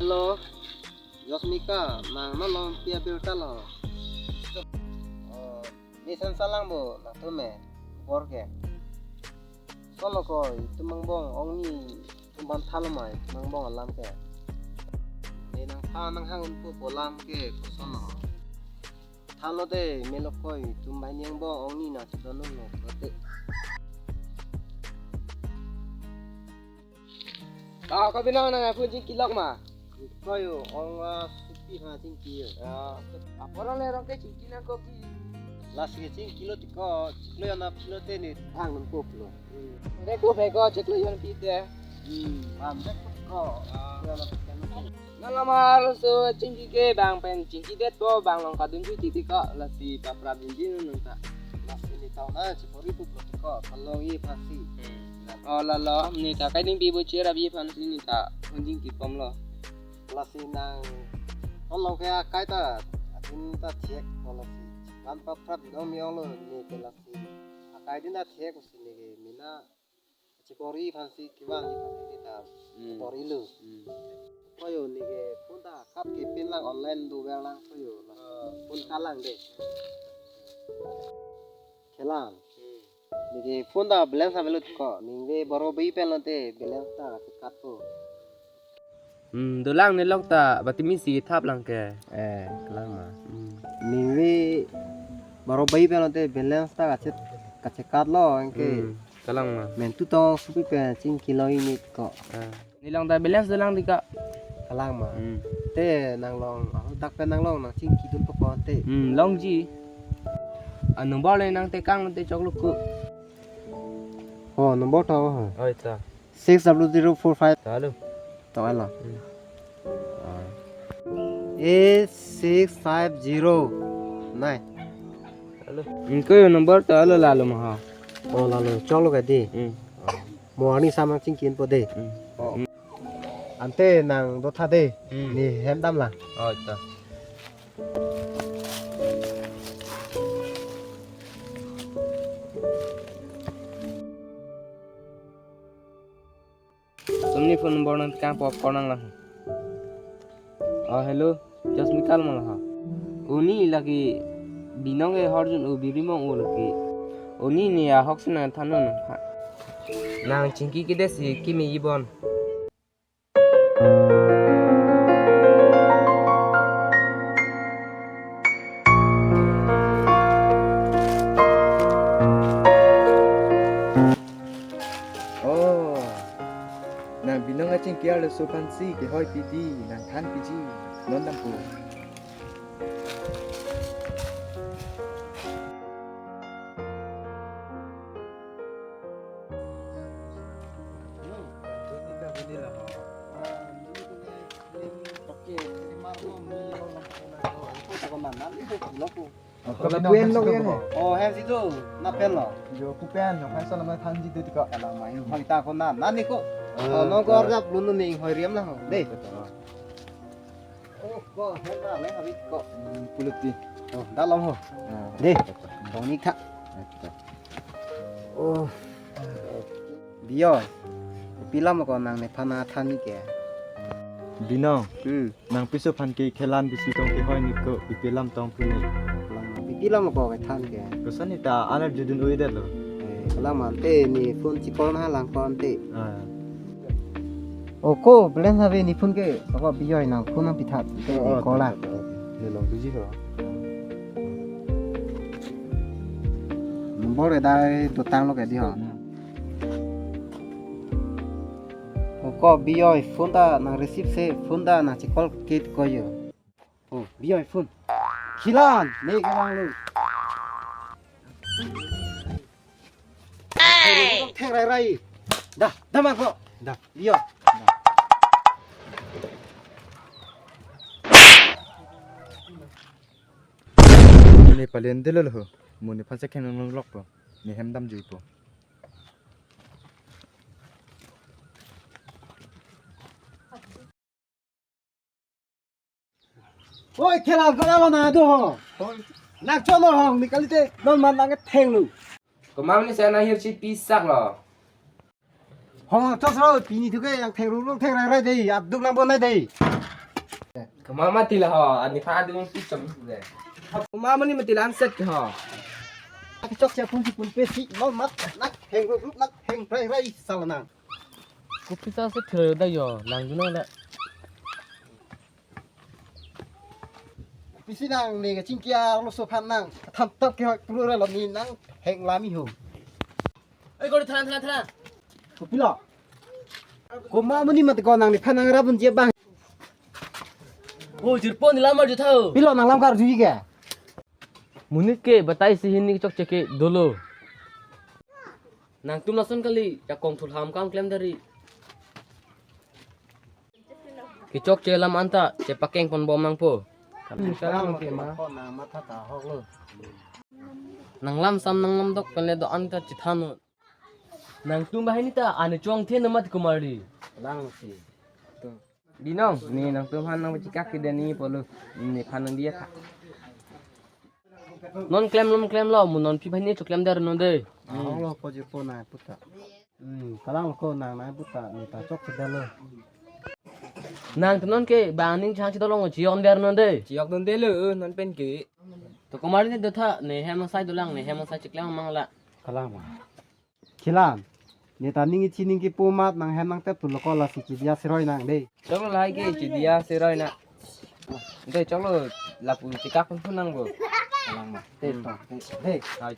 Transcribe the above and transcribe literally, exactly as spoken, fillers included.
Hello, Josmika, nang malom pia birta lo. Oh, ni sen salang bo, nangtum me, bor ke. Solo ko, itum angbong, ongni, itum ban thalo mai, itum angbong alam ke. Ni nangthan nanghang unpo pu alam ke, koson lo. Thanlo de, melo ko, itum banghini angbong, ongni nangchedon unlo, kote. Ah, ko Binong nang phone chingkilok ma? Ko yo, ong, ah, supi ha chingki yo. Ah, apor le rong ke chingki nang ko ki. Lasi chingkilo tiko, chiklo yon apilo te ni thang nang ko plo. Hmm. Re ko be ko chiklo yon pi te. Hmm, mam de ko. Ah. Nang lamar so chingki ke bang pen chingki det po bang long kadun chu titi ko lasi paprap jinjin nang ta. Lasi ni tau na chipori tu plo tiko, kalong ye phasi. Hmm. Oh, lalo, ni ta kai ding pi bo chera bi phan si ni ta, hunjing ki pom lo. Lasi nang, olo ke akai ta, atin ta thiek, olo si. Kan paprap dong mi olo ni ke lasi. Akai din ta thiek si ni ke mina, chipori phan si kiwang ni phan si ta, Hmm. Pori lo. Hmm. Ko yo ni ke, phone ta kat ke pin lang online do bel lang ko yo. Ah. Phone kalang de. Kelang. Hmm. Neke phone ta balance avelo ko. Ningve boro bai pen lote balance ta kat po. Hmm, dolang nelok ta batimi si thap lang ke. Eh, kalang ma. Hmm. Ningve boro bai pen lote balance ta kachet kachet kat lo anke. Hmm, kalang ma. Mentu tong supi pen chingkilo init ko. Ah. Nilong ta balance dolang di ka. Kalang ma. Hmm. Te nang long, ah, dak pen nang long nang chingki dun pokon te. Hmm, longji. Ah, number le nang tekang te choklo ko. Oh, number ta ho. Oi ta. Six double zero four five. Ta lo. Ta lo. Hmm. Ah. Eight six five zero nine. Ta lo. Ingko yo number ta lo lalo ma ha. Oh, lalo. Choklo ka di. Hmm. Mo ani samang chingkin po de. Hmm. Oh. Hmm. Ante nang dotha de. Hmm. Ni hem dam la. Oh, ta. Sumni phone number nang kang pop ko nang lang. Oh, hello. Just mi kal malah. Oni lagi Binong e horjun o birimong o lagi. Oni ni ahok sina thanu nang pha. Nang chingki kede si kimi ibon. Oh. Nang Binong achingki arloso phan si kehoi pidi, nang than piji, non dampo. Kola pen lo yan he. Oh, hem si tu, na pen lo. Jo, ku pen lo, hai so nama than ji tu tiko. Ala mai, hai ta ko na, na ni ko. Ah, oh, no ko ta. Arjap lun ni hoi riam na ho. De. Oh, ko hem na le habit ko. Hmm, pulut di. Oh, da long ho. Ah. De. Dong ni kha. Ah, ta. Oh. Biyo. Pilam ko nang nephan athan ni ke. Binong. Hmm. Nang piso phan ke kelang bisi tong kehoi ni ko ipi alam tong puni. Ipi alam ko kethan ke. Koson ni ta alar judun oi det lo. Eh, kalang mante ni phone chikol na lang ko ante. Ah. O ko, belen habe ni phone ke, ko biyo nang phone nang pithat. Te Oh, oh, ko la. Ta, ta, ta. Ni long tuji ko. Number edai dotang lo ke di ho. Hmm. O ko biyo phone ta nang receive se phone ta nang chikol kit ko yo. Oh, biyo phone. Khilan, ne ke bang lu. Thek rai rai. Da, da ma ko. Da. Biyo. Ne palen de lo ho. Mo nephan se khen nong lok po. Ne hem dam jui po. Oi, khela gora lo na do ho. Oi. Nak cholo ho, ni kalite, non man lang thenglu. Komam ni sana hirchi pisak lo. Ho, chosro, pini thuke yang thenglu, lo theng rai rai dei, aduk nang bon nai dei. Kama mati la ho, ani pha adung pi chom pu le. Kama mani mati la anset ke ho. Kechokche aphun si pun pe si, non mat, nak heng rup rup, nak heng rai rai sal nang. Kopi ta se thir da yo, lang du nang le. Pisi nang ne kachingki arloso aphan nang, tham tap ke hok puru ra lo ne nang heng lami ho. Oi, kori tharan, tharan, tharan. Kopilo? Koma muni mat ko nang nephan nang rabun je bang. O, jirpo ne lam arju tha ho. Pilo nang lam karju ke? Monit ke batai si hini kechokche ke dolo. Nangtum lason kali, jakong thulham kam klem dari. Kechokche alam anta chepakeng pon bom nangpo. Kalang ke ma. Ko nang matha ta hok lo. Nang lam sam nang lam dok pen le do-an ta chethan non. Nangtum banghini ta ani chongthe na mat kumari. Lang si. To. Binong, ne nangtum aphan nang pachekak ke deni polo. Nephan nang diya tha. Non klem lom klem lo, mo non phi banghini choklem der non de. Ahok lo ko je po na puta. Hmm, kalang lo ko nang na puta, ne ta chokche dalo. Nang tu non ke bang ning chang chidolong chiyok der non de. Chiyok dun de lo, non pen ke. To kumari ne do tha, ne hem sai dolang, ne hem sai cheklem mang la. Kalang ma. Khilam. Ne ta ning ichi ning kipu mat nang hem nang tep tu lo ko lasi chidiya siroi nang de. Choklo lahai ke chidiya siroi na. De choklo lapu chekak pun pun nang bo. Kalang ma. Te to. Te. Hai.